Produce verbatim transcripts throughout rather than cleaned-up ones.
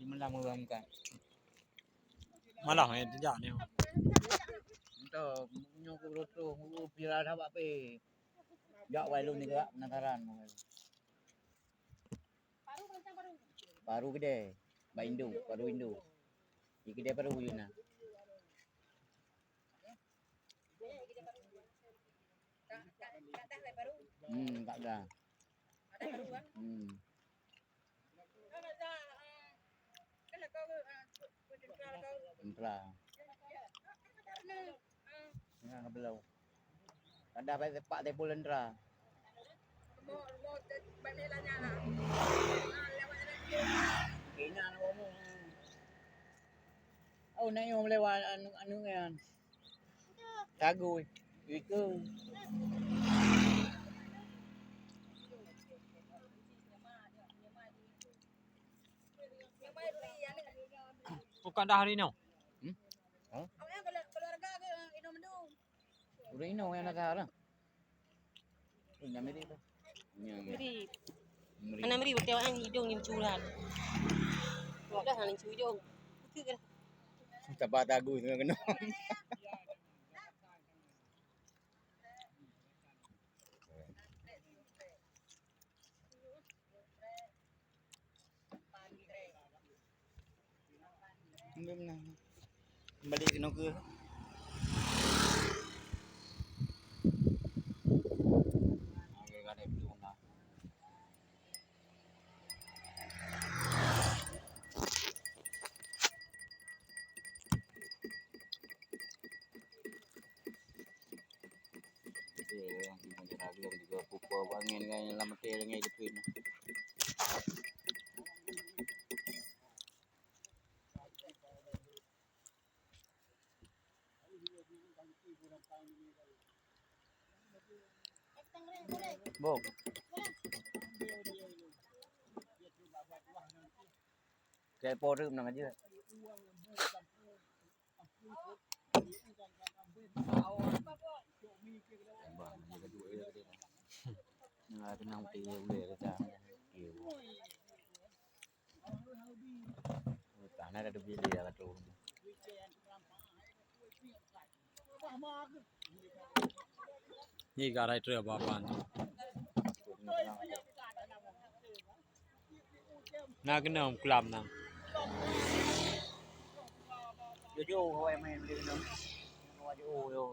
Di malam orang bukan. Malah eh, tidak ni. Entah, nyoe ku rotoh, ku pira dah bak pe. Jak wai lôn ni gerak penasaran. Paru kedai, bak induk, paru induk. Di kedai paru yuna. Hmm, tak ada. Hmm. Entra. Ya, belum. Kada pai sepak tepul entra. Kena nak ngomong. Oh, nak ngomong lewat anu, anu kan. Lagu itu. Bukan dah hari ni. Hmm? Hah? Udah ini yang nak lah. Ini meri tu. Ini meri. Meri. Mana meri betul kan hidung ni mencuri. Dah nak mencuri hidung. Betul ke? Sabar tagu tengah kena. Balik kena ke. Bông. Cái po rơm nang aja. Bah, dia kata dia kata. Nah, tenang ti boleh kata. Tanah ada beli ya kata. Ni garai tu apa-apa. Na keunoe kulam na. Jojo awai main di keunoe. Jojo yo.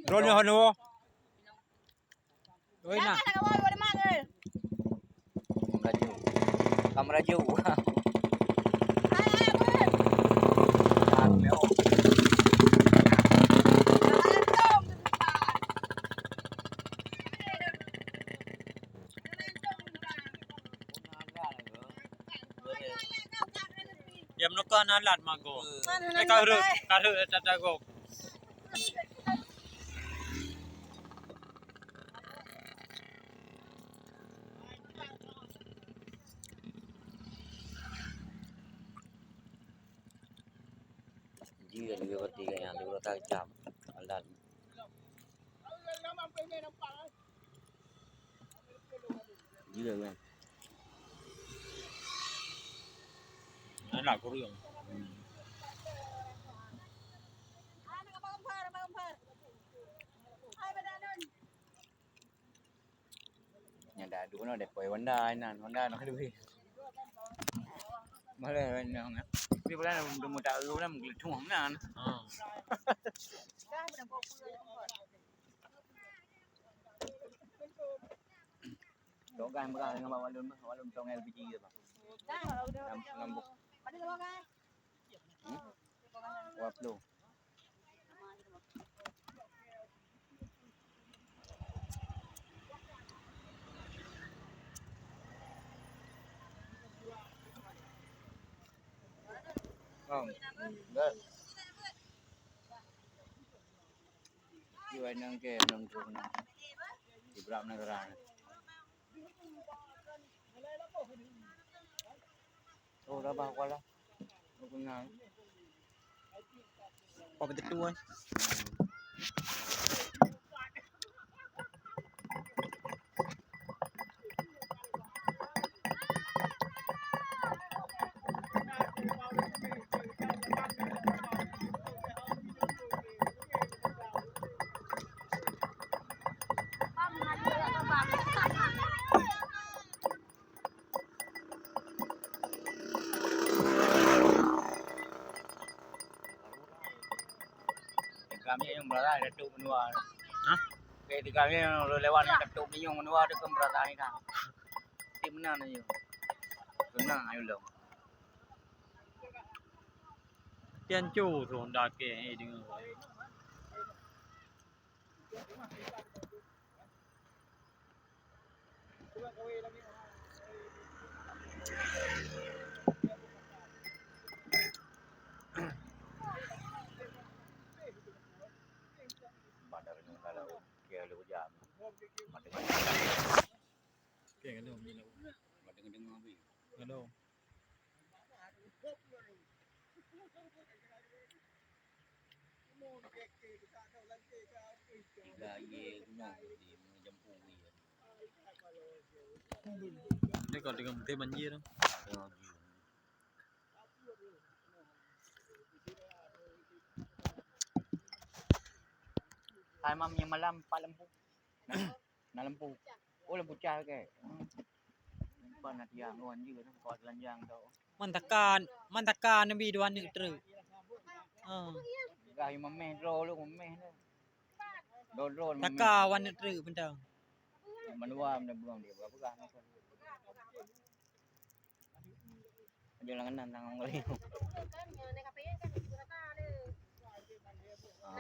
Droe nyoe hana. Oi na. Merajuk. Kam merajuk. Ya meunukah na lat mago. Eh, ka rhot, ka rhot tata gok. Jeuet lagèe roti nyan, lagèe roti kacang. Alat. Jeuet kan. Anak kurang. Hmm. Nyan dak duek nyoe depoi Honda inan, Honda nyoe duek. Malah nyoe, tapi pula dah mutak lu dah meugeuleutueng nan. Ha. Tok gas murah dengan bak walun, walun tong L P G tu, bang. Enam, enam bu-, hmm? Dua puluh. Oh, enggak. Iwa nang ke nang tu nang. Ibrahim Nagara. Oh, dah bah kuala. Aku kenal. Kau betul tu, eh. Kami yang berada di Datuk Menua. Hah? Oke, di kami yang lewat Datuk Minyong Menua tu kan berada ni kan. Di mana ni? Kena ayo lo. Tian cu tu dah ke, eh, dengar. Okey, hello. Hello. Tiga ye gunong di jampu ye. Ni kalau dengan betul banjir. Hai mam yang malam empat lampu. Nah, na lampu. Oh, lampu cah ke? Hmm. Pan na tiang ngon je tu, kau telanjang tu. Man takan, man takan nabi dua aneuk truk. Ha. Gah memeh dro lu, memeh tu. Dro-dro memeh. Taka wan aneuk truk bentang. Menua benda buang dia, berapa gah nak? Aja langganan tangan kali. Ah.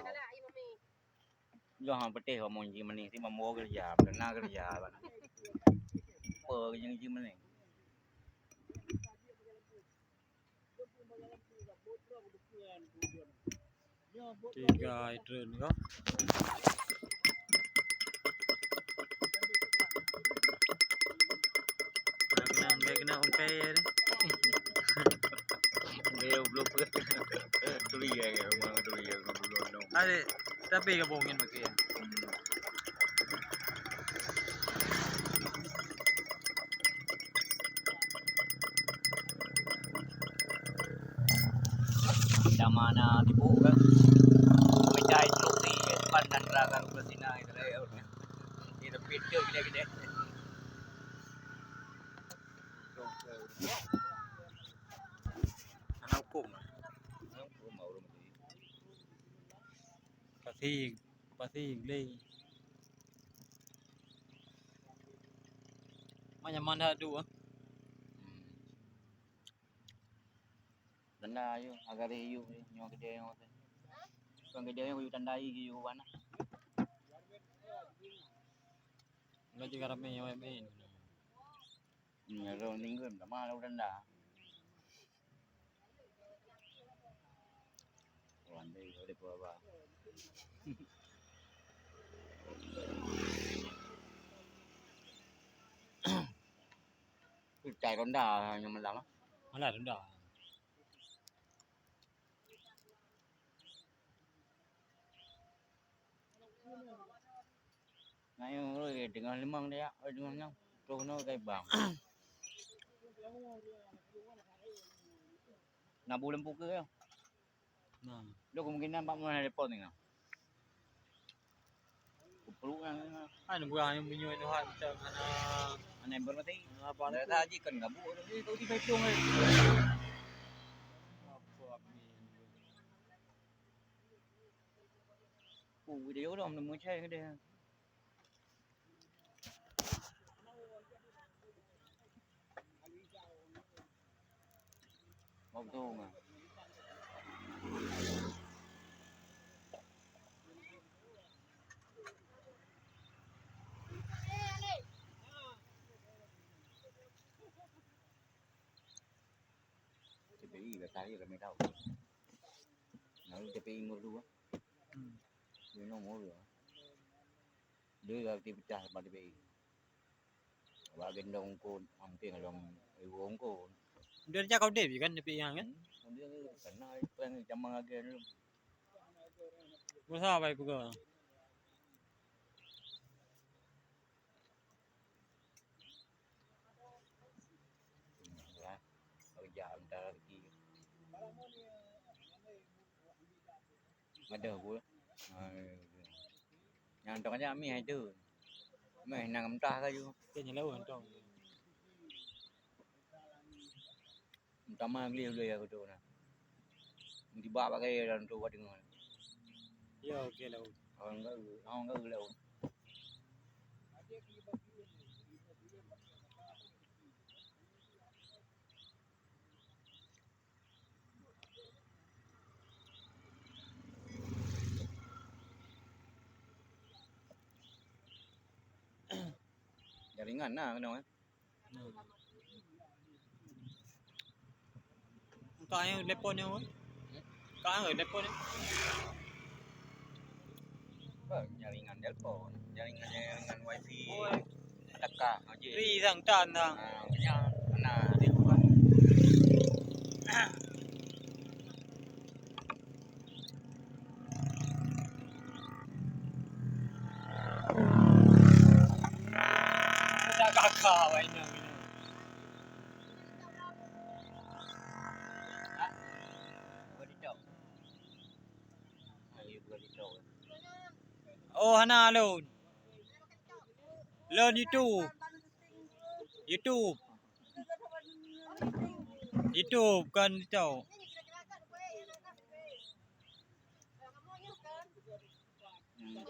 Joh hang peuteh kamoe ji meunih, si mambo keureuja, peureuna keureuja bak na. Peue nyang ji meunih? Tiga item ko. Dah kena, dah kena ungkai ni. Dia belum tuli ya, ya, memang tuli ya, belum, belum. Ada, tapi gabung kan pakai ya. Hmm. Dah mana tipu kan? Pecah instruksi depan dan belakang ke sini, itu lah ya. Kita pintu gede-gede. Ana huköm. Ana huköm ureueng tadi. Pasti, pasti glé. Manyang mandum tu, ah. Hmm. Tanda yue, agak yue, nyoe gede nyoe. Kon gede nyoe yue tanda yue, yue wana. Enggak juga ramai yang main. Nyoe lôn tinggai, lama lah udah ndak. Cai ronda nyang malam ah. Malam ronda. Nah, oi, teungoh limong dia, oi, teungoh nyoe. Troh nyoe kai bang. Nabu lampu ke ya? Nah. Lo kemungkinan bak mana telepon ni nah. Kupeluk nah. Kan buah yang bunyi itu hak macam mana? Mana yang bermati? Apa? Dah tak aji kan gabuk tu. Eh, kau tiba hitung eh. Apa ni? Oh, dia orang nemu cai ke dia? Mau tu mah. T P I kata dia kami tahu. Lalu T P I umur dua. Hmm. Dia nomor dua. Dia dah dipecah sama T P I. Awak gendong kon, mungkin kalau ibu kon. Dia jak kau dep kan T P I kan? Hmm. Dia kena prank zaman lagi dulu. Berusaha baik juga. Ya, kerja antara rezeki. Ada aku. Yang tong aja mi hai tu. Meh nang mentah kaju. Kan nyelau tong. Utama gleh uleh aku tu nah. Tiba pakai dalam tu buat dengar. Ya, okey lah. Orang enggak, orang enggak lah. Jaringan nah kena eh. Ka nyang telepon nyoe. Ka nyang telepon nyoe. Apa? Jaringan telepon, jaringan, jaringan wifi. Oh, eh. Ada kah? Ri sang tan sang. Ah, punya. Mana dia buat? Oh, hana lôn. Lôn YouTube. YouTube. YouTube kon TikTok. Hmm.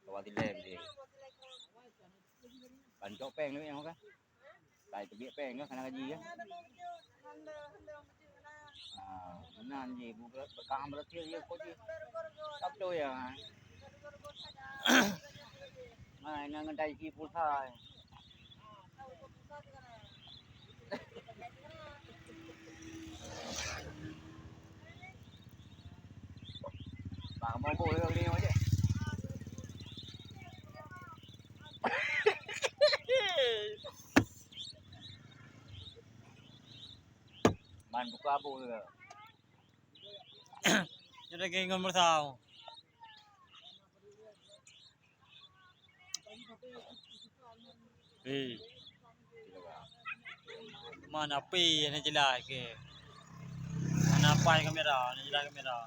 Awak tilai beli. Pancok péng tu nyang ka. Kai teubiet péng ka kana gaji ka. Ah, meunan ji, bu-, bekang berarti ya kok ji. Sabtu ya. Nah, ini ngendai si pulsa. Bang, mau bu, ni aja. Man buka bu. Nyoe dageng ngon meurasau. Eh. Mana pi hana jelas ke? Hana pai kamera, hana jelas kamera.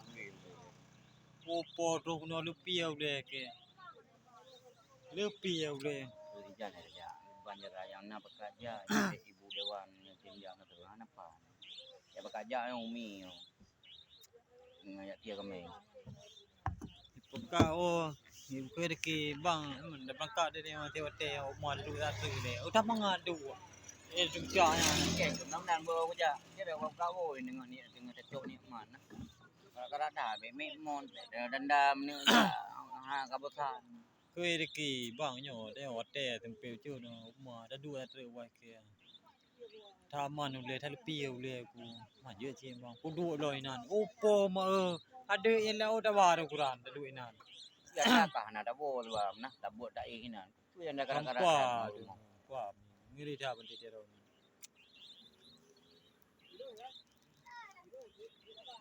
Opo tu kena leupie uleh ke? Leupie uleh. Rijal ya, ban jara nyang na pekerja, ibu dewan, tinjak na tu, hana pai. Ya pekerja yang umi. Ngon jak tie kami. Buka, oh, buka deki bang, dah berangkat dari watèe-watèe, umah duduk satu deh. Udah mangadu. Eh, sejak yang keng, kenang dan bawa kerja. Dia dah buka, oh, dengan ni, dengan cocok ni, mana? Kalau, kalau dah, bek mik mon, dah dendam ni, ha, kabusan. Kui deki bang nyoe, dia watèe tempe ucu no, umah, dah dua, dah teruk, wah, ke. Taman ulèe, taleupie ulèe ku. Manjeuet cit bang. Kuduek lom inan. Opo ma, eh. Adak nyang laôt tawa ada ukuran, taduek inan. Ya, takah na dabo luwa, nah, tabuet taéh inan. Tu nyang dah kadang-kadang hampa tu. Hampa. Ngeri that bantai tiarap.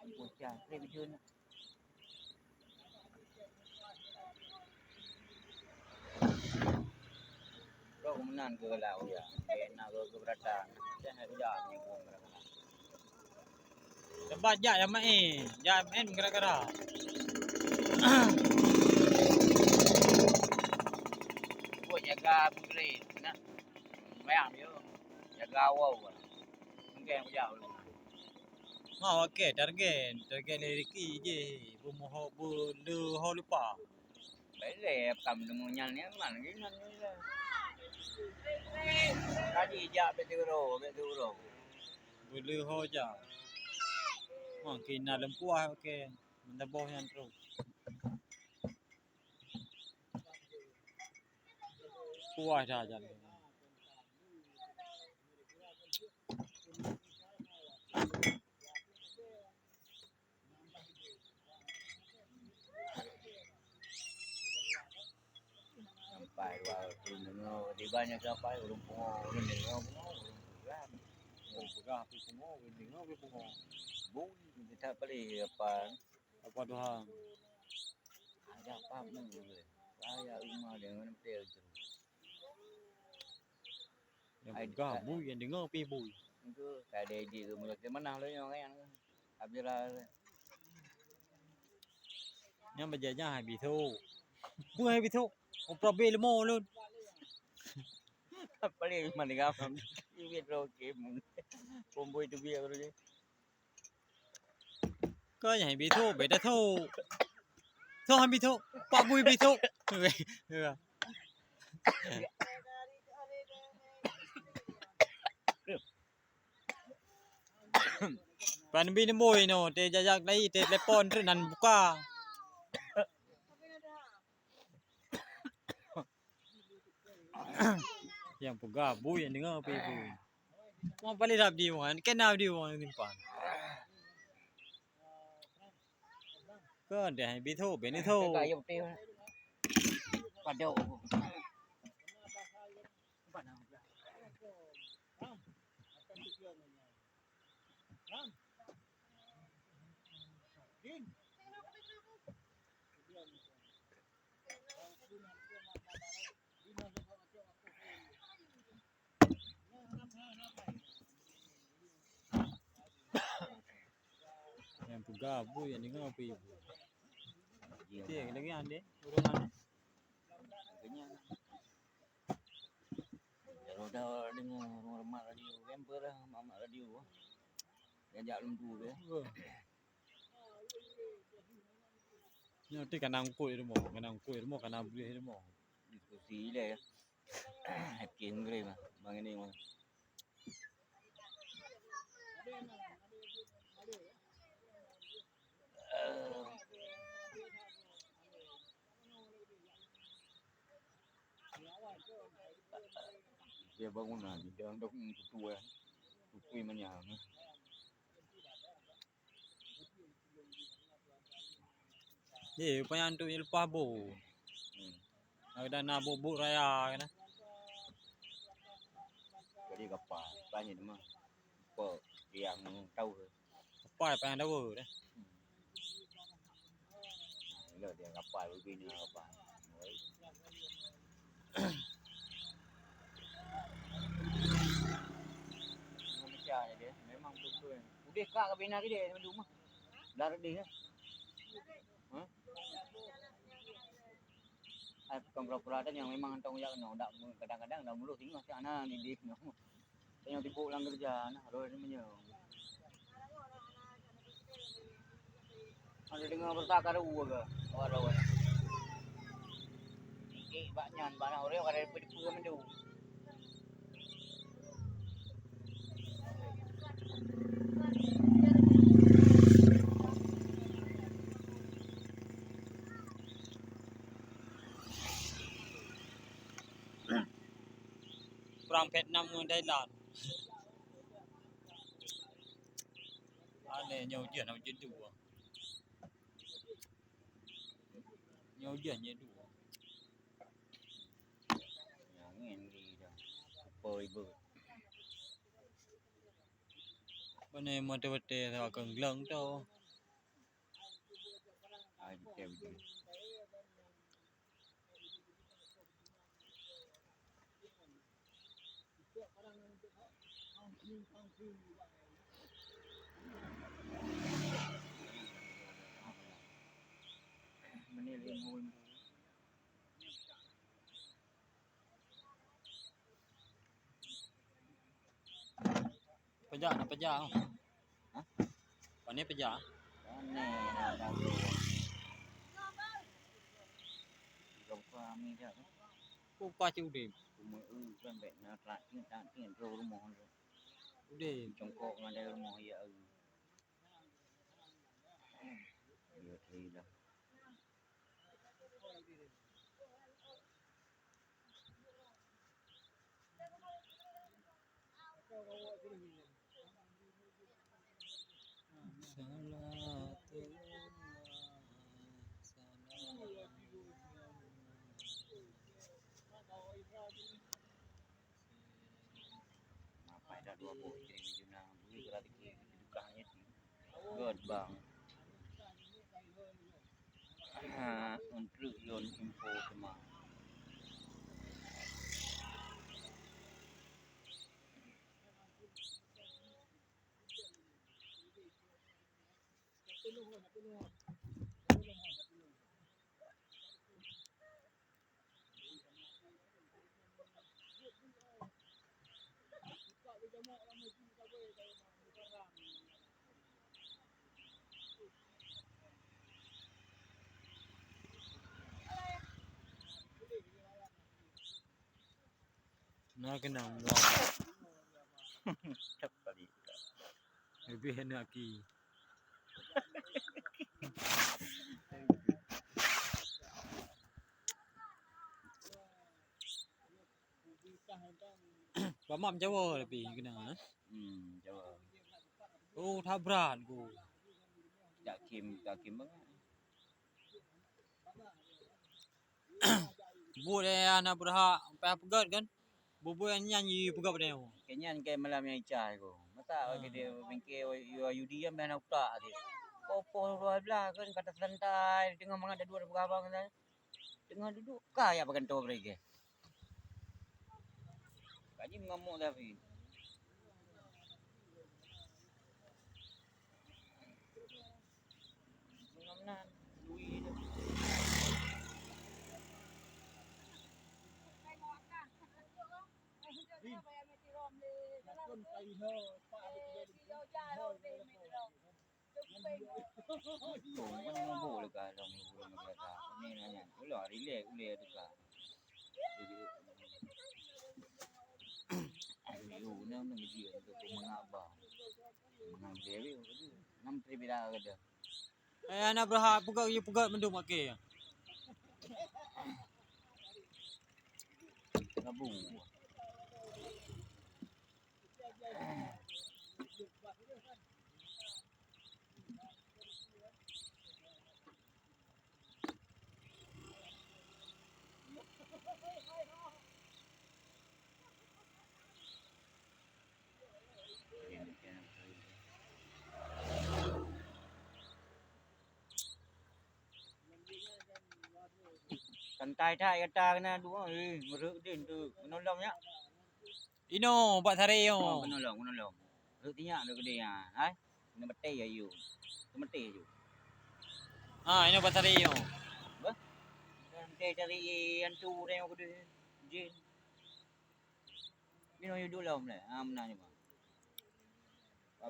Bocah, trép jeuet. Lôn meunan keu lam, ya. Bèk na keu, keu beurata. Dah jak meunyoe keu beurata. Teuma jak nyang maén, jak maén gara-gara. Buet jaga putri, nah. Bayang dia. Jaga awak. Mungkin aku jauh. Ma, oke, target, target lé Ricky jih, beumoho, beuleuho lupa. Baik lé, kam deungoe nyan ni, man lagèe nyan ni lah. Tadi jak bèk teuroe, bèk teuroe. Beuleuho jak. Ma, kina leumpah, oke. Meunaboh nyan trok. Puas dah jalan. Sampai dua ureueng deungoe, di banyak sampai ureueng pungo, ureueng deungoe pungo, ureueng peugah. Ureueng peugah pih pungo, ureueng deungoe pih pungo. Bui, kita beli apa? Apa doang? Ada apa pun. Saya rumah dia mana betul tu. Nyang peugah bui, nyang deungoe pih bui. Engko ka ada jih ke meulah ke manah lôn nyoe kan. Habis lah. Nyang bajajah hai bisok. Bui hai bisok. Uprobe leumo lôn. Paling mana gampang. Iwit roke mun. Pomboi tu biar baru je. Kau nyang bi tho, beda tho. Tho han bi tho, pak bui bi tho. Pan bi neuboi no, te jajak lai, te telepon treuk nan buka. Nyang peugah bui, nyang deungoe pih bui. Wang paling dap di wang, kena di wang simpan. Keu deh bitho, beni tho. Padahal. Nyang peugah bui, nyang deungoe pih bui. Cek lagi ande, ureueng ande. Roda deungoe, rumah radio, member lah, mamak radio. Diajak lôn tu ke. Nyoe ti kana ngukut ilmu, kana ngukut ilmu, kana beuléh ilmu. Diskusi ilèe ya. Hakim Grim, Bang ini mah. Dia bangunan, dia untuk tutup ya. Tutup manyang. Ye, payah untuk leupah bot. Hmm. Ada na bot-bot raya kan. Jadi kapal, tanya mah. Kok dia yang tahu ke? Kapal payah tahu dah. Hmm. Nah, ilo dia kapal, bina kapal. Memecah je dia. Memang betul-betul. Udeh kak ke bina dia, dia madu mah. Dah redih ya. Hah? Ai, bukan pura-pura dah yang memang entong jak kena. Dak, kadang-kadang dah mulut singoh cak na didih. Tanyoe tiboh lam keureuja, nah, roh nyoe meunyoe. Ada deungoe beurita karu ke? Awak lawan. Titik bak nyan, bak na ureueng ka dipeu-dipeu mandum. Prang Vietnam ngon Thailand. Aneh nyoe ujeuen, ujeuen dua. Nyoe ujeuen nyoe dua. Angén di dah. Apa ibu? Mana yang mata-mata tu akan gelang tu? Ai, betul, betul. Pajak na pajak. Hah? Pane pajak. Pane na dago. Buka-buka kami dah. Buka cik udeb. Umur u kan bek na telat tiet, telat tiet, terus rumoh tu. Udeb. Congkok ngadai rumoh ya. Ya, iya dah. Mapai dah dua boh, kira juna bui kira dikit, dikah nyeting. Göt bang. Ha, untuk lôn info teuma. Na keunong. Leubeh aneuk aki. Bamam Jawa tapi kena, eh? Hmm, Jawa. Oh, that brat ku. Jak kim, jak kim bangat. Buet eh, aneuk beurhak, payah peugöt kan? Bubuet nyan yue peugah padahai. Keu nyan keu malam nyang ica ko. Masa ah, lagèe dia bingke Yudi kan bèk na utak dia. Poh-poh dua belas kan kata santai, teungoh mangat dah dua peugah abang kan. Teungoh duduk ka ya pakai tok lagi. Kaji ngamuk tapi. Eh, aneuk beurhak peugöt, yue peugöt mandum akhé. Gabung. Santai that gata keunan dua, eh, meureuek den tu. Meunulông nyak. Inoe bak saré nyoe. Oh, meunulông, meunulông. Meureuek tinyak tu keudeh nyan. Hai. Keuneuk batèe ya yue. Keuneuk batèe yue. Ha, inoe bak saré nyoe. Bah? Keuneuk batèe cari hantu deh nyoe keudeh. Jin. Inoe yue dulông lé. Ha, meunan nyoe, Bang.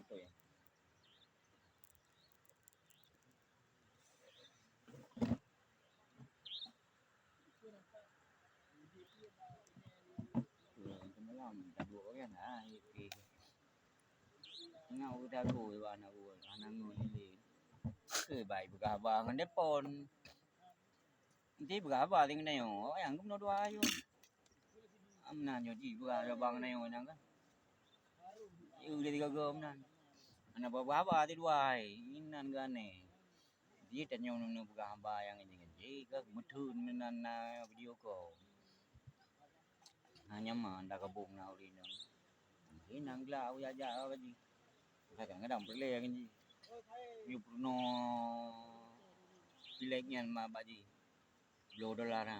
Apa ya? Semalam dah dua orang dah, eh, pi. Ngau dah go, iwan aku, anak ngau ni. Ke bai peugah abang ngon depan. Nanti peugah abang tinggal nyoe, awak yang keunoe dua ayuem. Amna nyoe ji peugah abang nyoe nang kan. Yu jadi gaga amna. Na babah haba ti duai, inan geuh aneh. Jih tanyoe neupeugah haba nyang inong jih ka meutheun meunan na video call. Hanya ma anda gabong na ureueng inong. Inong glak u jak-jak ka jih. Kadang-kadang peureulée ngon jih. Yue peurunoe pilék nyan ma bak jih. Bloe dolar ha.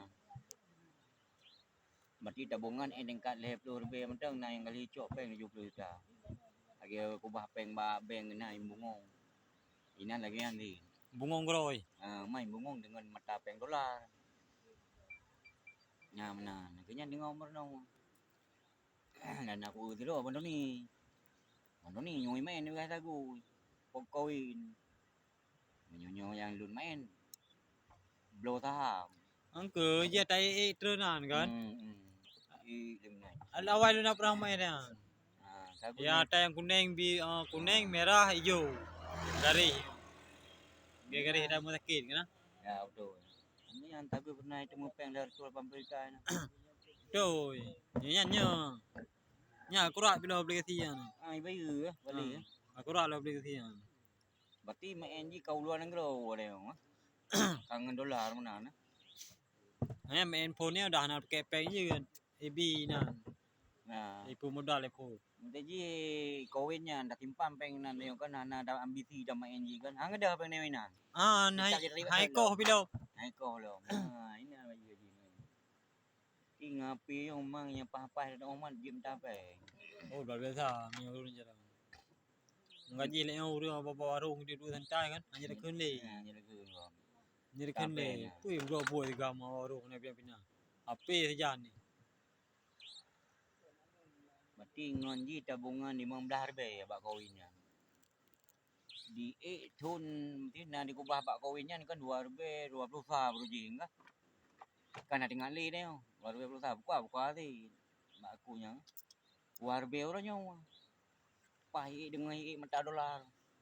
Berarti tabongan eh tingkat lhèe ploh ribèe mantong na nyang kali cok péng tujoh ploh juta. Lagèe kubah péng bak bank na bungong. Inan lagèe nyan di. Bungong geroi. Ah, main bungong dengan mata péng dolar. Nah, meunan. Lagèe nyan deungoe meurunoe. Dan aku tiro Abang Toni. Abang Toni nyoi main dengan lagu. Pok kawin. Meunyoe nyang lôn main, bloe saham. Angke, jih ata ék-ék treunan kan? Hmm, hmm. Ék lôn main. Awai lôn na pernah main nyan. Ha, sagu ya, nyan. Ata nyang kuneng bi, eh, kuneng, merah, ijo. Garéh. Garéh-garéh dah sakét kan? Ya, betul. Ini yang sagu pernah itu mupeng dari tua pamperita ni. Betul. Nyan, nyan, nyan. Nyan akurat bila aplikasi nyan. Ah, ibayu ya, balik ya. Akurat lah aplikasi nyan. Berarti main jih ka u luwa nanggroe, ada yang, ah. Ka ngon dolar meunan, ah. Hanya main phone ni udah hana pakai péng je kan. A B nan. Nah. Ibu modal ibu. Mungkin jih kawin nyan dah simpan péng nan, yang kan hana ada ambisi dah main jih kan. Hang ada péng nan. Ah, hai, hai koh bilo. Hai koh lo. Ah, ini apa juga jih main. Ki ngapi nyang mang nyang paih-paih dak umat jeuet meutabeng. Oh, luar biasa, meunyoe ureueng jarang. Gaji lé nyang ureueng bak warong di duek santai kan, hanya dikeun lé. Ha, hanya dikeun, Bang. Hanya dikeun lé. Tabeng, ya. Pui, buah-buah di gama warong na pinah-pinah. Ape saja ni. Berarti ngon jih tabungan limong belas ribèe ya bak kawin nyan. Di ék thon meusti na dikeubah bak kawin nyan kan dua ribèe dua ploh sa baru jih enggak. Kan na teuingat lé nyoe, dua ribèe dua ploh sa bukon, bukon até. Bak aku nyan, dua ribèe uroe nyoe. Paih ék deungon ék mata dolar,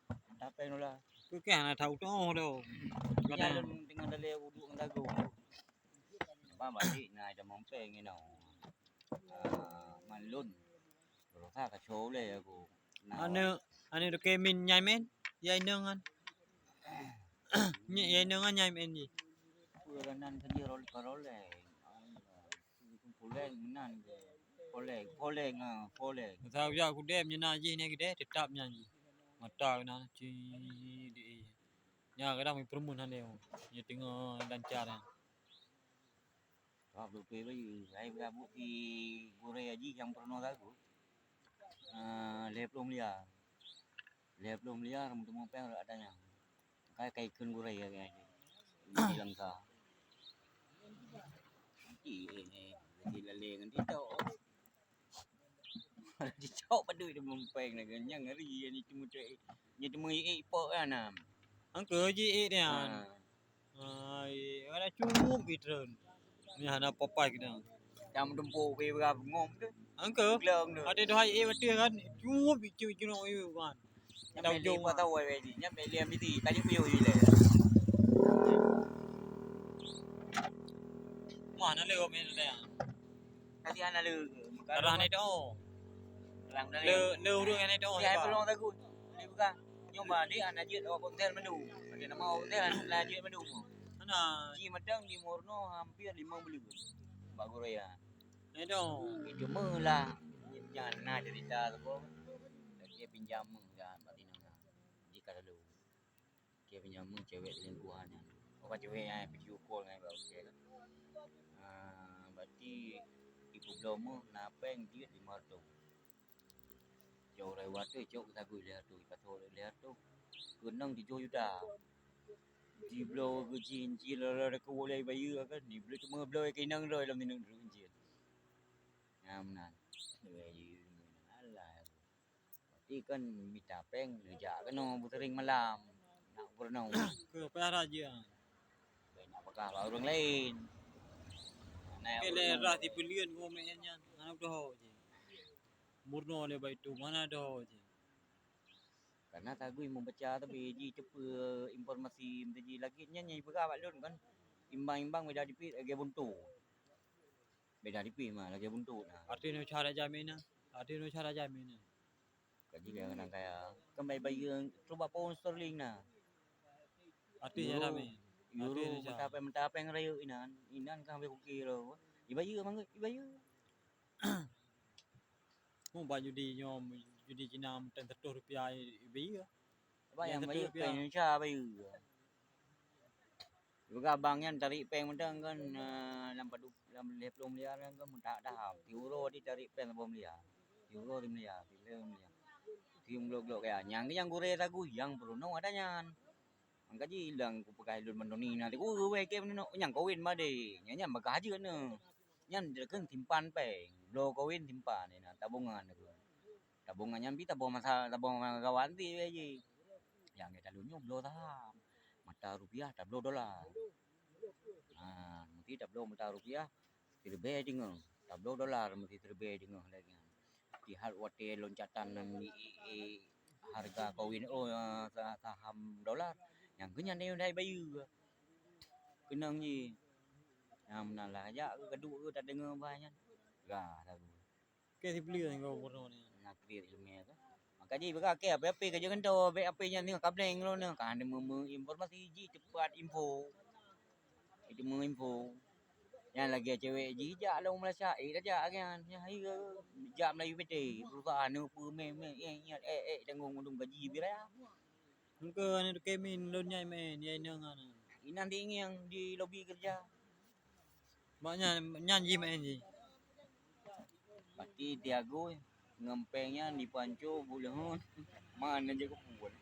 mata péng dolar. Keu kah na tahu tu tu. Nyan lôn teungoh dalé uduk ngon lagu. Ba balik na ada mampeng inoe. Ah, man lôn. Berusaha kacau lé aku. Nah, aneuk, aneuk tu kemin nyai men, ya inong kan. Nyai, ya inong kan nyai men ji. Pue kanan ke dia rolek-rolek. Poleng menan ke. Poleng, poleng ah, poleng. Tahu ya aku dem nyena ji ni gede tetap nyan ji. Mata kena ci di. Nya kadang permen han dia. Nya tengah lancar. Wah, beutôi bayeue. Hai beurabot di gurèe haji nyang peurunoe lagu. Ah, lhèe ploh miliar. Lhèe ploh miliar meuteumé péng rot ata nyan. Kai, kai kheun gurèe lagèe nyan. Di Langsa. Nanti, eh, eh, di lalé ngon TikTok. Jicok padub teumé péng lagèe nyang ngeri, nyan teumé cek, nyan teumé ék pok kan, ah. Angke ji ék nyan. Ha. Ai, ada cukup itreun. Ni hana papai kita. Jam tempoh pe berapa ngom tu? Angke. Gelong tu. Ada dua ék betul kan? Cukup itu cunok itu kan. Nyam tahu beli jong apa tahu ai ni. Nyam beli ambisi, kayu piu je le. Mana le kau main le? Tadi ana le. Arah ni tu. Orang dah le. Le, le urang ni tu. Dia belum tahu. Dia buka. Nyoba dia ana jeuet awak hotel madu. Ada nama hotel ana jeuet madu. Mana? Ji matang di Murno hampir lima bulan. Bak Korea. Ni tu. Cuma lah. Jangan na cerita tu. Dia pinjam enggak bak Tina. Jika lalu. Keu peunyameun cewek selingkuhan nyan. Bukan cewek nyan, video call nyan baru cewek kan. Ah, berarti ibu beloma na péng jeuet lima ratus. Jauh rai watèe cok tagui lhèe ratus, ipasoe lhèe ratus. Keunong tujoh juta. Jibloe keu jih, jih lé-lé keu ulèe bayeue kan. Jibloe cuma bloe keu inong droe lom inong droe jih. Nyan meunan. Alah. Berarti kan mita péng, neujak keunoe beuteuring malam. Nak peurunoe. Keu peue raja. Nak peugah bak ureueng laén. Keu lé rah sipeuleuen ureueng laén nyan, hana doho jih. Murno lé bak itu, hana doho jih. Karena tagui membaca tapi ji ceupeu informasi meuji lagèe nyan nyang peugah bak lôn kan. Imbang-imbang beda dipit lagèe buntu. Beda dipit mah lagèe buntu nah. Arti nyoe cara jamé na. Arti nyoe cara jamé na. Gaji dia keunan kaya. Kan bayeue-bayeue cuba pound sterling na. Artis Euro, Arab ni. Euro, artis Indonesia. Mata péng, mata péng rayeuk inan. Inan kan habéh kukir lom. Ibayeue mangga, ibayeue. Mu bak judi nyoe, judi Cina meuteun seratus rupiah ibayeue. Bayang, bayang bayeue seratus rupiah. Péng Indonesia bayeue. Juga abang nyan tarék péng mantong kan, eh, lam padu, lam lhèe plôh miliar kan, kan meutahap-tahap. Tiep uroe jitarék péng saboh miliar. Tiep uroe lhèe miliar, tiep uroe lhèe miliar. Tiep glok-glok kaya. Nyang, nyang gurèe sagu, nyang peurunoe ada nyan. Mangka jilang kupeugah lôn mandum ni na, tiep uroe wèh kèe meunoe, nyang kawin madé. Nyan, nyan bagah jeuet nyoe. Nyan dikheun simpan péng. Bloe kawin simpan, tabongan dikheun. Tabongan nyan pih tabong masa, tabong masa kawan ti wèh jih. Nyang gata lôn nyoe bloe saham. Mata rupiah tabloe dolar. Ha, meusti tabloe mata rupiah, siribèe teungoh. Tabloe dolar meusti siribèe teungoh lagèe nyan. Lihat watèe loncatan ngon i, i, i, harga koin, oh, sa-, saham dolar. Nyang keu nyan dai bayeue. Keunong jih. Nyang meunan lah jak keu kaduek keu tadeungoe bah nyan. Gah lagu. Oke, sipeuleueh ngon bunoe ni. Na kriet ileumèe tu. Maka jih beuka akhé api-api ka jeuet keunoe, bèk api nyan nyoe ka blank lom nyoe. Ka hana meu-, meu informasi jih cepat info. Itu meu info. Nyan lagèe cewek jih jak lom Malaysia, eh, dah jak kan. Nyan hai jak Melayu PT, perusahaan nyoe peue meh, meh, eh, eh, eh, tanggung undung gaji bira. Engke anu kemin lôn nyai main, nyai nang anu. Inan di ingieng di lobi kerja. Mak nyan, nyan jih main jih. Pati Tiago ngempeng nyan di panco buleuen. Mana je kepun.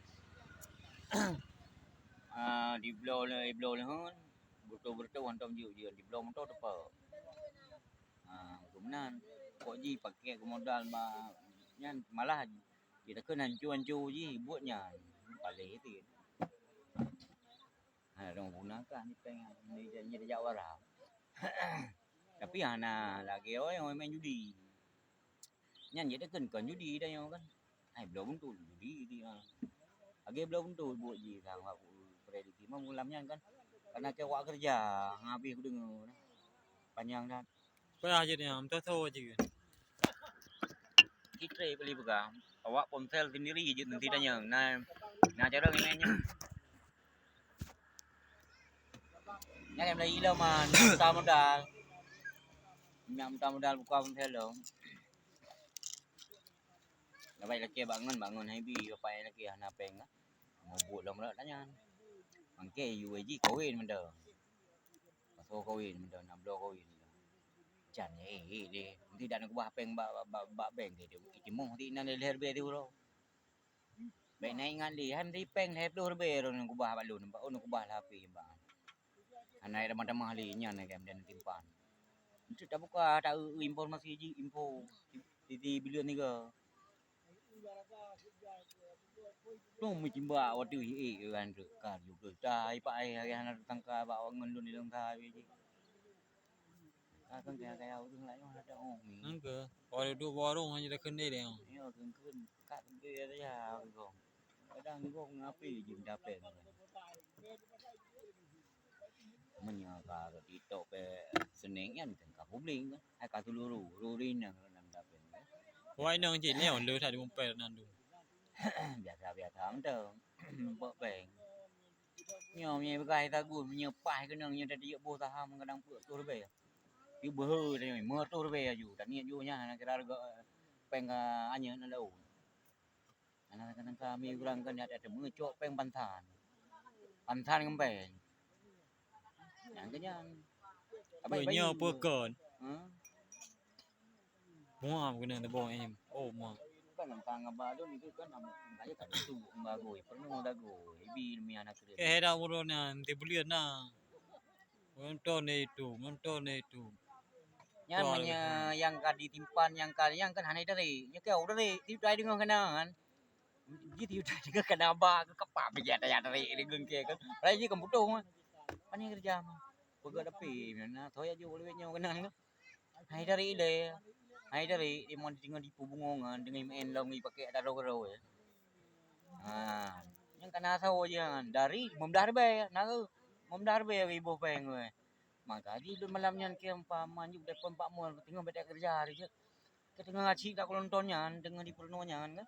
Ah, di bloe le, bloe lehon. Beutôi-beutôi hantom jeuet-jeuet di bloe moto teupeu. Ah, geumenan. Kok ji pakai ke modal ma nyan malah kita kena ancu-ancu ji buat nyan. Paling itu. Ha, dong guna kah ni peng ni jadi jawara. Tapi hana lagi oi, oi main judi. Nyan jadi kan kan judi dah nyoe kan. Hai bloe buntul judi dia. Lagi bloe buntul buat ji sang aku prediksi mah malam nyan kan. Karena ke awak kerja, habis aku dengar. Panjang dah. Payah je dia, minta tahu je. Kitré beli pegang. Awak ponsel sendiri je nanti tanya. Nah, nah cara ngene. Nyan mulai ilo man, buka modal. Nyan buka modal buka ponsel lo. Labai laki bangun, bangun hai bi, bapak laki hana peng lah. Mabuk lom rot tanyan. Mangke U A G kawin mantong. Pasoe kawin mantong, na bloe kawin mantong. Jan, eh, eh, deh. Mesti dak na kubah peng bak, bak, bak bank deh. Deh, timoh ti nan deh leher be ti uroe. Bèk na ingat lé, hai meusti peng lhèe ploh ribèe droeneuh kubah bak lôn, bak lôn kubah lah H P bak. Hana tamah-tamah lé nyan lagèe meudan timpan. Meusti tabuka, ta-eu informasi jih, info. Di, di, di bileueng tiga. Lôn meucimbak watèe hi-, eh, kan, ka, ju, ta, ipak, eh, hana tersangka bak ngon lôn di lôn ka, jih. Ka, kan, kaya, kaya ureueng laén ada, oh, mi. Nang ke, kalau duduk warung hanya dah kendai dia. Ya, kan, kan, ka kendai dia, ya, kan. Kadang juga ngapi je dapet. Meunyoe ka TikTok pe seunéng nyan kan ka publik kan. Hai ka seuluruh, seuluruh inong kan dapet. Wai nong cit nyoe lé that dimumpet nan tu. Biasa-biasa mantong. Bak bank. Nyoe meunyoe peugah sagu, meunyoe paih keunong nyoe tadi boh saham kadang peuet ploh ribèe. Yu beuhe tadi lima ratus ribèe aju. Taniet ju nyan kira harga peng ka anyeuet na laôt. Anak-anak kami urang kan ada temu cok peng pantan. Pantan ngon peng. Nyang kenyang. Abai bayi. Nyoe peukon. Ha? Muah kena tebong em. Oh, muah. Kan tentang abah tu ni kan nama saya tak tu bagoi, penuh dagoi. Ibi demi anak dia. Ke heda urun na, nanti bulian na. Nonton itu, nonton itu. Nyan meunyoe nyang ka ditimpan, nyang ka, nyang kan hana itarék. Nyoe keu utarék, tiep tai deungoe keunan. Ji tiep tai deungoe keunan ba keu kapa bijak tajak tarék deungon keu kan. Padahai jih kan butoh mah. Pane keureuja mah. Peugah tapi na soe jak jok lewat nyoe keunan kan. Hana itarék ilèe. Hana itarék, di mon deungon dipu bungo ngon deungon maén lom ipaké ata droe-droe. Ha, nyang kana sawo jih nyan dari limong blah ribèe, na limong blah ribèe iboh pèng weh. Maka jih lôn malam nyan keu pah man juk depon pak mon teungoh beda keureuja hari jeuet. Keu teungoh aci ka kulonton nyan, teungoh di Purno nyan kan.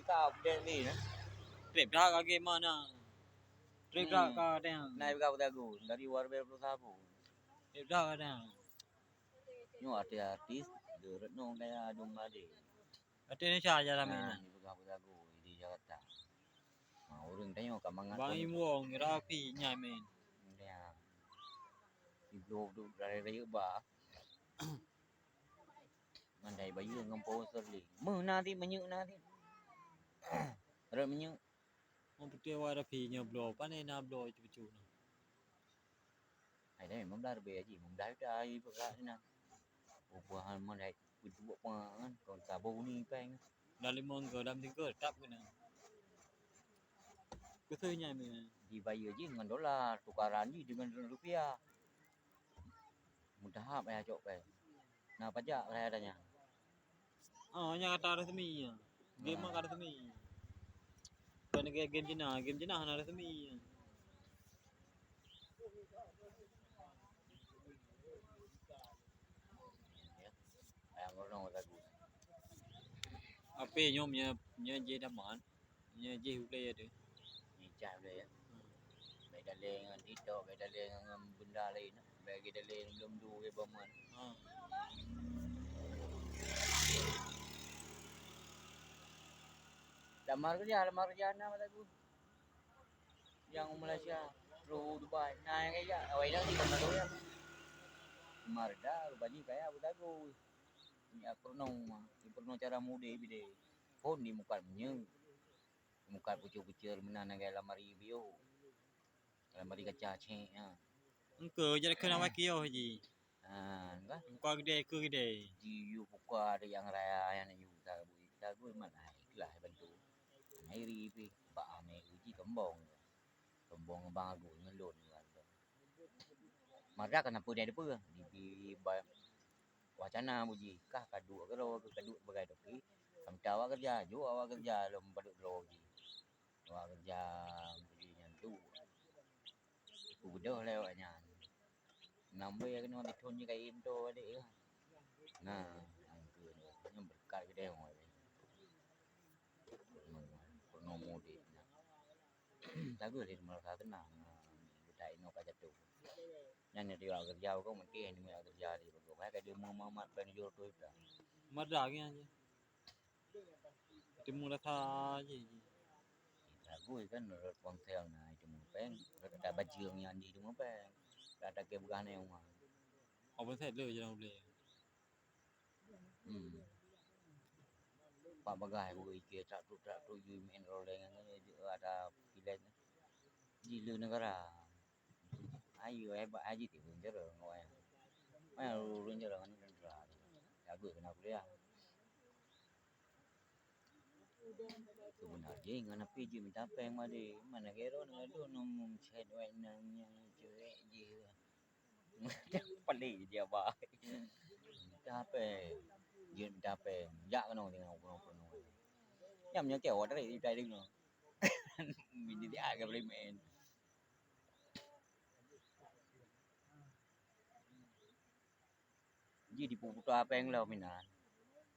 Tika update ni nah. Trip dah ka game mana? Trip dah Hmm. ka tengok. Naik ka beutagu dari Warbe Puluh Sabu. Trip dah ka tengok. Nyoe artis-artis, dia Retno kaya Adung Made. Artis Indonesia je ramai Nah, ni. Di peugah beutagu di Jakarta. Ha, ureueng tanyoe ka mangat Bang pun. Imwong, Rafi, nyai main. Ya. Di blok tu dari raya ba. Mandai bayeue ngon power Sterling. Meuh na ti, meunyeuk na ti. Rot meunyeuk. Mau beutôi wa Rafi nyoe bloe, pane na bloe cucu na. Hai dai, memang dah lebih aji, memang dah dah ai beugak ni na. Upahan mandai beutubuk pengan, kon sabo ni peng. Dah limong ke, dah tiga, tap kena. Kuseuh nyai meh. Dibayeue jih ngon dolar, tukaran jih dengan rupiah. Mudahab ya cok peng. Na pajak raya tanya. Oh, nyang kata resmi ya. Game Nah. Ka resmi. Bukan game, game Cina, game Cina hana resmi. Ayang ronong lagu. Ape nyom nya, nya je daman. Nyoe jih ulée ya tu. Nicah ulée ya. Hmm. Bèk dalé ngon TikTok, bèk dalé ngon, ngon benda laén. Bèk lagèe dalé lom du lagèe beuman. Hmm. Lamar kerja, lamar kerja na mata ku. Nyang u Malaysia, troh u Dubai. Na nyang kaya, awai dah di kamar tu ya. Lamar dah, rupanya kaya beutagu. Nyak peurunoe, peurunoe cara mudé bidé. Phôn di mukat meunyeue. Mukat pucôh-pucôh meunan lagèe lamari biôh. Lamari kaca cék, ha. Engkeu jadi keu nama kiôh ji. Ha, kan? Muka gede, keu gede. Ji yue buka ada nyang raya, nyang yue tabu, tabu mana ikhlas bantu. Nah, iri pi, bak ame uji kembong. Kembong bang agung ngelon. Mada kana peue dai deue peue. Di, di, ba-, wacana uji kah kaduk keudroe, kaduk bagai toki. Kam ta awak keureuja, jok awak keureuja lom padub droe uji. Awak keureuja uji nyan tu. Kubeudôh lé awak nyan. Nambah keunoe dithon jih kain tu adik tu. Nah, angkeu nyan berkat keudéh awak. Peunoh mudé nyan. Lagu lé meurasa teunang, budak inoe ka jatuh. Nyan di awak keureuja, kong mungkin di awak keureuja di bagoe. Hai ka di Muhammad pen jur tu ita. Mada nyan je. Timu rasa je. Lagu kan rot ponsel na timu peng, rot kata bajeueng nyan di timu peng. Kata ke begah na rumah. Oh, ponsel le je dah boleh. Hmm. Pak bagah ku ike trak tu, trak tu, ju main roleng ngan dia ada pilek. Di le negara. Ayo hebat haji ti pun jero ngai. Ai urun jero ngan negara. Jago kena kuliah. Sebenar je ngan api je minta peng made. Mana gero ngan tu nung chat wek nang nyang cewek je. Paling dia bah. Minta peng. Jeuet minta peng. Jak keunoe tengok keunoe keunoe. Nyam nyoe keu awak dari tadi keunoe. Bini dia ke boleh main. Ji dipuputa peng lom inan.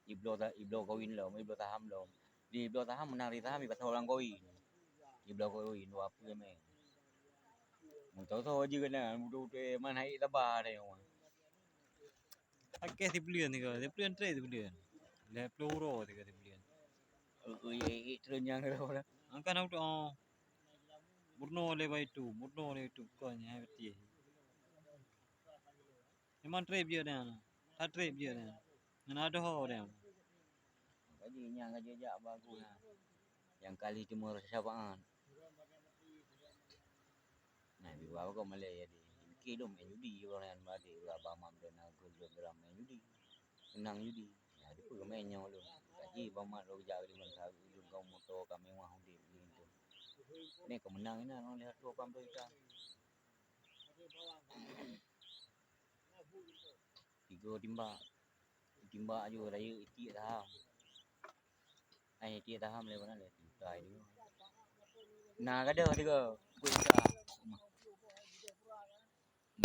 Ibloe ta-, ibloe koin lom, ibloe saham lom. Di ibloe saham meunang di saham ipasoe lam koin. Ibloe koin dua puluh meh. Meutosoe ji keunan, beutôi-beutôi man hai saba deh. Akeh sibuleuen sigoe, sibuleuen trép sibuleuen. Lhèe ploh uroe sigoe sibuleuen. Ui, ui, ui, treun nyang rôh dah. Angkan aku tu, oh. Murno lé bak itu, murno lé itu, kon nyang beutih. Memang trép je dah. That trép je dah. Ngon adoe dah. Gaji nyang gaji jak bagus nah. Nyang kali cuma rasa syafaat. Nah, di bawah kau malah jadi. Mungkin dong main judi orang yang mati lah bamam dan aku dong dalam main judi. Senang judi. Nah, di pun main nyawa dong. Gaji bamat lo jak di mana tahu dong moto ka mewah udeb lé tu. Ni ka meunang inan lhèe reutôh lapan plôh juta. Tiga timbak. Timbak aju rayeuk itiek saham. Ai itiek saham lé mana lé juta itu. Na gadoh tiga puluh juta.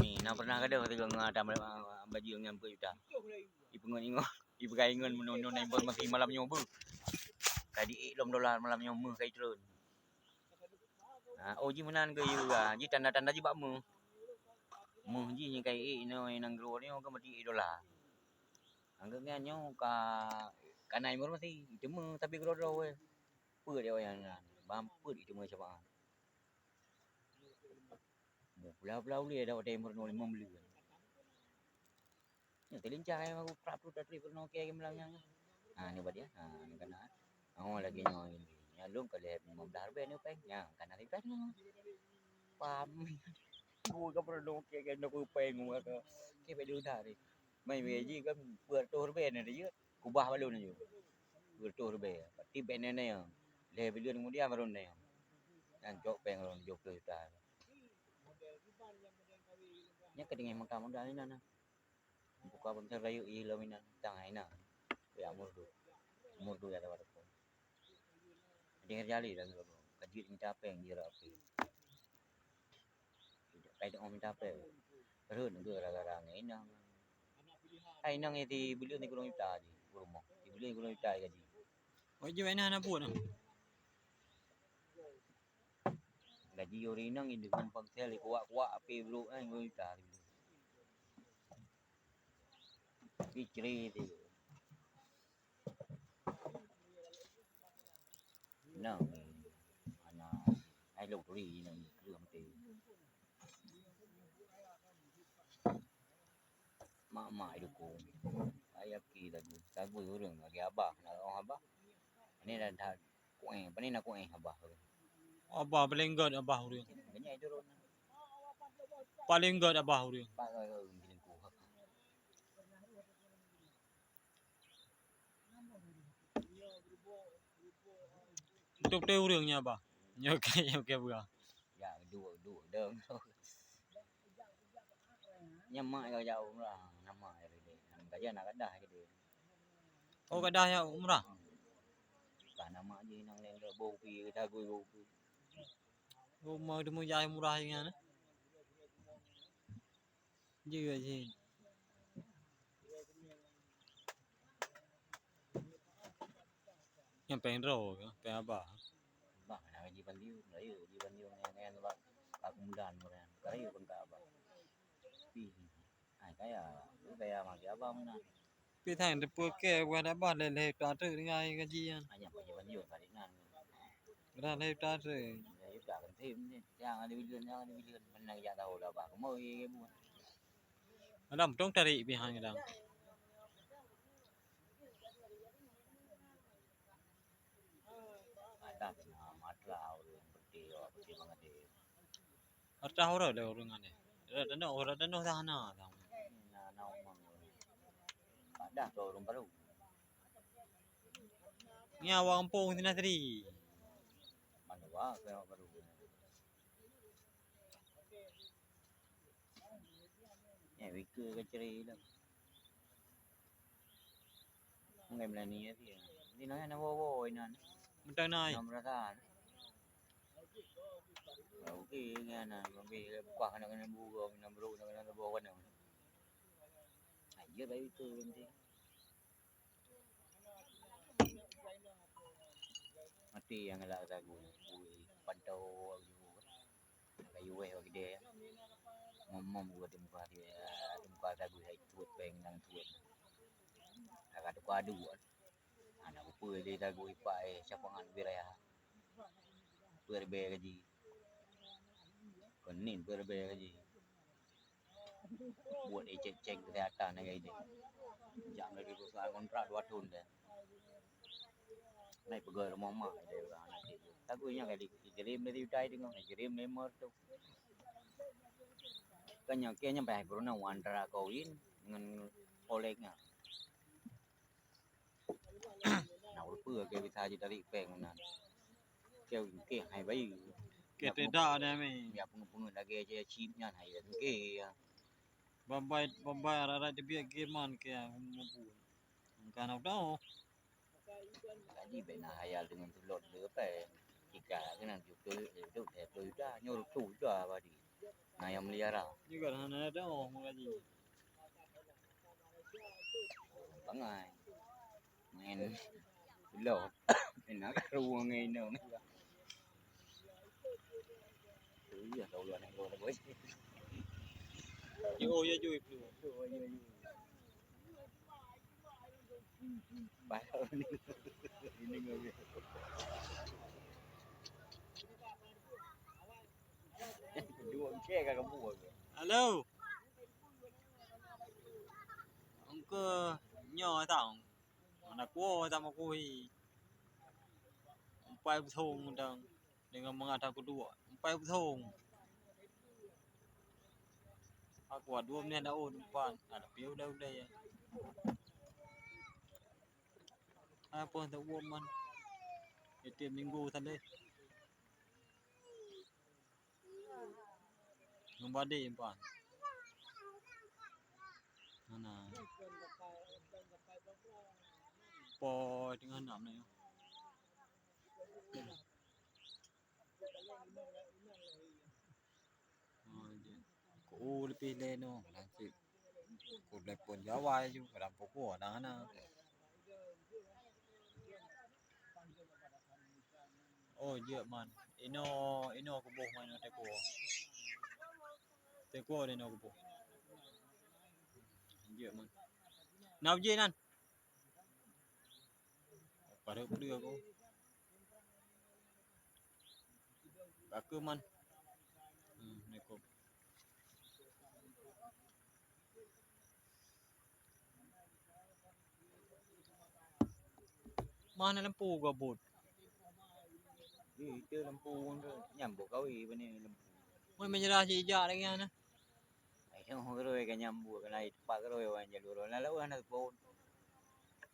Ni na pernah gadoh tiga ngon ada baju ngon puluh juta. Ipeungon ingon, ipeugah ingon meunyoe na imbon masih malam nyoe beuh. Ka diék lom dolar malam nyoe meuh ka itreun. Ha, oh ji meunan keu yue, ha, ji tanda-tanda ji bak meuh. Meuh ji nyang ka iék inoe nanggroe nyoe ka meuti idola. Anggeuet nyan nyoe ka, ka na informasi, iteumé tapi keudroe-droe weh. Peue dia wayang nyan, ban peue iteumé syafaat. Pula-pula ulèe dak watèe meurunoe limong buleuen. Nyoe teulincah ai aku prap tu tatri peurunoe kèe malam nyan. Ha, ni bak dia. Ha, ni kana. Oh, lagèe nyoe. Nyan lôn ka lhèe limong blah ribèe ni pèng. Nyan kana lhèe pèng. Pam. Ku ka peurunoe kèe kèe nyoe pèng ka. Kèe bèk diudah ni. Mai bèk ji kan peuet reutôh ribèe na dia. Kubah balon aju. Peuet reutôh ribèe. Berarti bèk na na. Lhèe buleuen kemudian baru na. Nyan cok pèng lôn tujoh ploh juta. Nyan keudeungoe muda-muda inan na. Buka bangsa rayeuk ié lom inan tang inan. Ya murdu. Murdu ya tawa depan. Denger jali dah kaji minta pèng di rapi. Kai tengok minta pèng. Run ke gara-gara ngai inong. Ai inong di buleuen di kurang juta di rumah. Di buleuen kurang juta gaji. Oh, je wena anak buah nah. Gaji ureueng inong deungon ponsel kuak-kuak api brok kan dua juta. Icre tu. Nah, ana ai lok turi ni keu mati. Mak-mak dukung. Ayah ki lagu. Lagu ureueng lagi abah, nak roh abah. Ini dah, dah kueh, apa ni nak kueh abah tu? Abah paleng gèt abah ureueng. Banyak itu roh. Paleng gèt abah ureueng. Pak, eh, eh, selingkuh. Untuk teu ureueng nya abah. Nyoe ke, nyoe ke beurah. Ya, dua, dua, dong. Nyan mak ka jak umrah, nama ya rede. Nang kaja nak kadah ke dia. Oh, kadah ya umrah. Ka nama je nang lain dah bau pi, dah gui bau pi. Oh, mau demu jai umrah ingat. Jeuet jih. Nyang pèng droe, pèng abah. Bah, na gaji bandiu, rayeuk gaji bandiu nyan, nyan bak, bak keumudan nyan. Rayeuk pun ka abah. Pi. Ai kaya, tu kaya maki abah meunan. Pi thang teupeu kèe bukan abah lé lhèe juta treuk tinggai gaji nyan. Hanya gaji bandiu kali nyan. Udah lhèe juta treuk. Lhèe juta kan tim ni. Yang ada bilion, yang ada bilion. Mana jak tahu lah abah. Kemoi ibu. Adam tong tarik pih hang Adam. Ada kena matra ureueng putih, awak putih banget deh. Harta orang dah ureueng ada. Dah tanda, orang tanda sana dah. Nah, nah, umang. Padah tu ureueng baru. Ni awak kampung sini tadi. Mana wah ke awak baru. Eh, wika ke ceri dah. Ngai melani ya dia. Di nang na wo-wo inan. Mentang nai. Nang merasa. Oke, ngai na, lebih kuah nak kena buka, nak kena buka, nak kena buka. Aja baik tu nanti. Mati nyang galak sagu, ui, pantau aju. Kayu weh bak kideh. Mom-mom gua teumuka dia, teumuka sagu hai tuet pèng nang tuet. Agak tuka adu. Anak upeue lé sagu ipak eh, syafaat ubé raya. Peuet ribèe gaji. Keunin peuet ribèe gaji. Buet eh cek-cek kesehatan lagèe nyan. Jak meunari perusahaan kontrak dua thon deh. Naik pegawai rumah mak dia orang anak dia. Tapi nyang kali kirim dari utai tengok, kirim member tu. Kan nyang kèe nyang payah guruna antara kawin dengan koleknya. Nah, Peue ke bisa jitarék péng meunan? Ke, ke hai bayi. Ke tidak ada mi. Ya, pungut-pungut lagèe je chip nyan hai ke. Ya. Bambai, bambai arai-arai teubiet ke man ke mampu. Engka na tau. Jadi bèk na hayal deungon tulok le péng. Tiga keunan juta, duek dua puluh juta, nyoe reutôh juta badi. Na nyang meulihara. Juga hana ada oh mengaji. Bangai. Main lo. Main nak ruang ngai no. Iya, tahu lu anak gua boy. Yo, ya, Jui. Baru ni. Ini ngomong. Dua ke ka kabu ke? Halo. Engke nyoe tang. Mana kuah sama kuhi. Empat beutông dang dengan mengada kedua. Empat beutông. Aku dua menit dah oh empat. Ada piu dah udah ya. Apa tak buat man? Tiap minggu tadi. Ngon badé empan. Mana? Po tengah enam ni. Oh, je. Ko leupih lé no, kadang cit. Ko telepon Jawa ju, kadang pokok dah na. Oh, jeuet man. Inoe, inoe kuboh man inoe teko. Teko inoe kuboh. Jeuet man. Na uji nan. Padahal peue aku. Ka keuh man. Hmm, neko. Mana lampu gabut? Di itu lampu tu nyambung kawi bani lampu. Mun menyerah si ijak lagi ana. Ai nyoe keurôi ka nyambung ka laén teumpat keurôi wan jalur lalu hana teupot.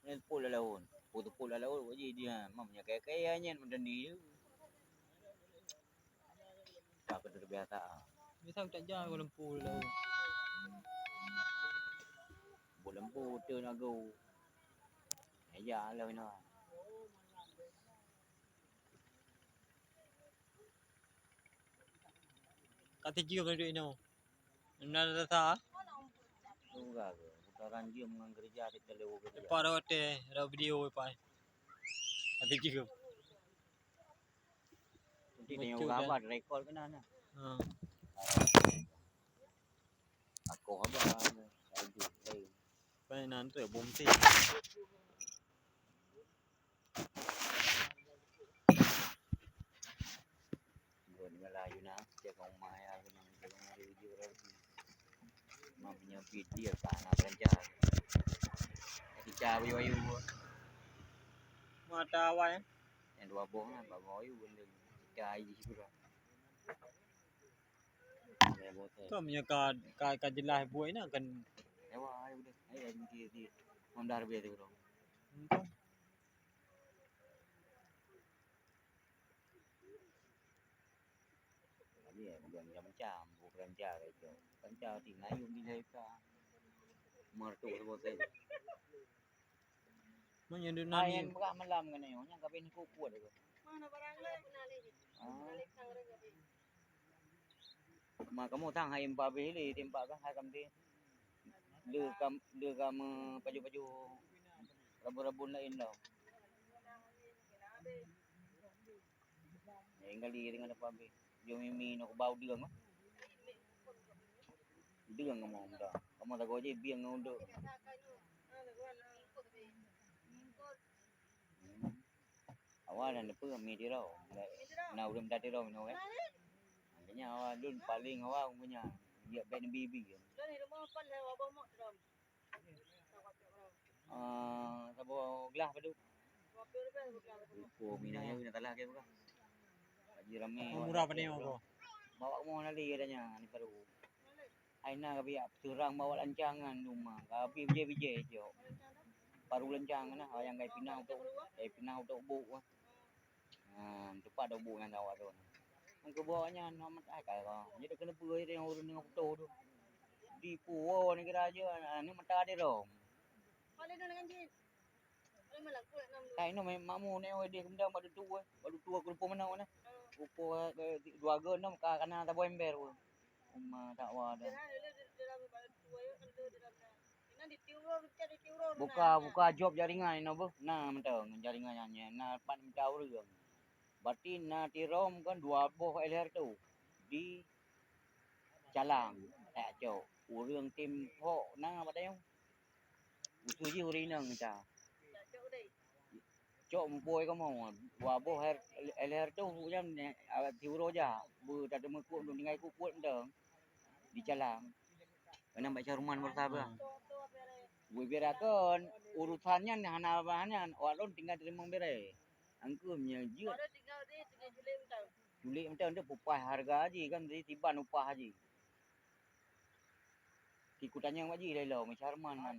Hana teupot lalu. Teupot lalu kok jadi dia. Mam nya kaya-kaya nyan meudan ni. Ka terbiasa. Biasa tak jalan lampu lalu. Buat lampu tu nak go. Ya lah ina. Ka tijeuem duek inoe. Nan rasa? Tungga ke? Putaran jeuem ngon keureuja di telu keureuja. Lepas dah watèe, dah video lepas. Ka tijeuem. Nanti tengok gambar, rekod keunan nah. Ha. Aku haba. Aduh, eh. Pai nan tu bom ti. Buat Melayu nah, cek kong maya kena kong mari video lagi. Mampunya video sana kerja. Kita bayu-bayu. Mata awal ya. Yang dua boh kan, bayu benda. Kita aja sih kurang. Kau punya ka ka ka jelas buat ini kan. Ewa, ayo udah. Ayo di di. Honda lebih tu. Jadi ya, bukan macam-macam, bukan cara itu. Kan cara tinggal yuk di mereka. Mertu sebut saya. Meunyoe deuh nani. Ai, nyan murah malam keunoe, nyan ka bini kukuat tu. Mana barang lain? Ah. Ma kamoe sang hai empat bih lé, timpa kan hai kam deh. Le kam, le kam, eh, paju-paju rabun-rabun lain tau. Nyang kali dengan apa habis. Jom mimi nak bau deung ah. Deung kamoe muda. Kamoe lagoe je bieng ngon udok. Hmm. Awai dan depe mi tiro. Na ureueng da tiro mino kan. Makanya awai dun paling awai punya. Dia ben bibi. Ah, saboh gelah padu. Iku minang ya, minang talah ke bukan. Haji rame. Oh, murah pandai apa? Bawa kamu lali katanya ni baru. Aina ka biak seurang bawa lancangan rumah. Ka habis bijai-bijai jok. Baru lencang na, awak nyang kai pinah untuk, kai pinah untuk buk. Ha, teumpat dong buk nyang awak tu. Nyang keuboh nyan, amat ai kai ka. Jadi keuneuk peue nyang ureueng deungon putôh tu. Di puwoe ni kira aja, ni mata di rong. Kai no memang mu ni, oh, di kemudian bak dutu, eh. Bak dutu aku lupa mana, mana. Lupa, eh, dua go enam ka kana taboh ember. Uma dakwa dah. Buka, buka job jaringan inoe beuh. Na mantong jaringan nyan, na pat mita ureueng. Berarti na tirong kan dua boh leher tu di Calang. Tak cok. Ureueng tim phok na bak dayong. Usu jih ureueng inong mita. Cok muphom kamoe, dua boh leher, leher tu ureueng nyan, eh, tiuroe jak. Beu tateumeukuek, tinggai kukuek mantong. Di Calang. Keunan bak Syahruman Murtaba. Bubira kon urusan nyan hana bah nyan, awak lôn tinggai teurimong bira. Angkeu meunyoe jeuet. Culik mantong tu upah harga jih kan, jadi tiban upah jih. Ki kutanyong bak jih lé lom, Syahruman nyan.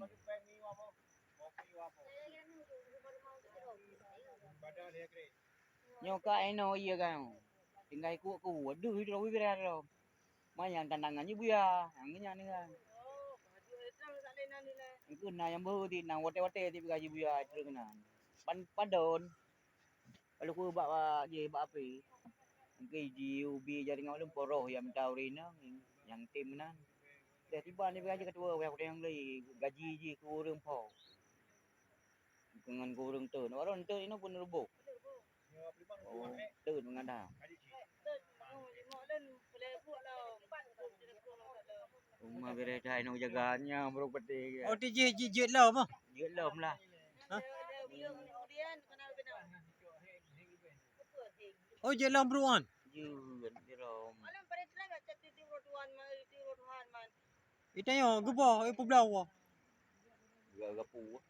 Nyoe ka inoe ié kan. Tinggai kuek-kuek, deuh droe bira droe. Manyang tantangan jih buya, nyang nyan kan. Engkeu na nyang beuh di nang watée-watée tiep gaji buya treueh keunan. Pan padon. Lalu ku bak, bak jih bak api. Engkeu ji ubi jaringan ulôn poroh nyang mita ureueng inong, nyang tim meunan. Dah tiba ni gaji ketua, wayah kutanyong lé gaji jih keu ureueng phok. Ngon ureueng teun. Ureueng teun inoe pun ruboh. Oh, teun meugadang. Uma bira dah inoe jaga nya, baru peti. Oh, ti jih jeuet lom ah. Jeuet lom lah. Ha? Oh, jeuet lom bruan. Jeuet lom. Itanyoe geuboh, eh, peubloe. Geugapu.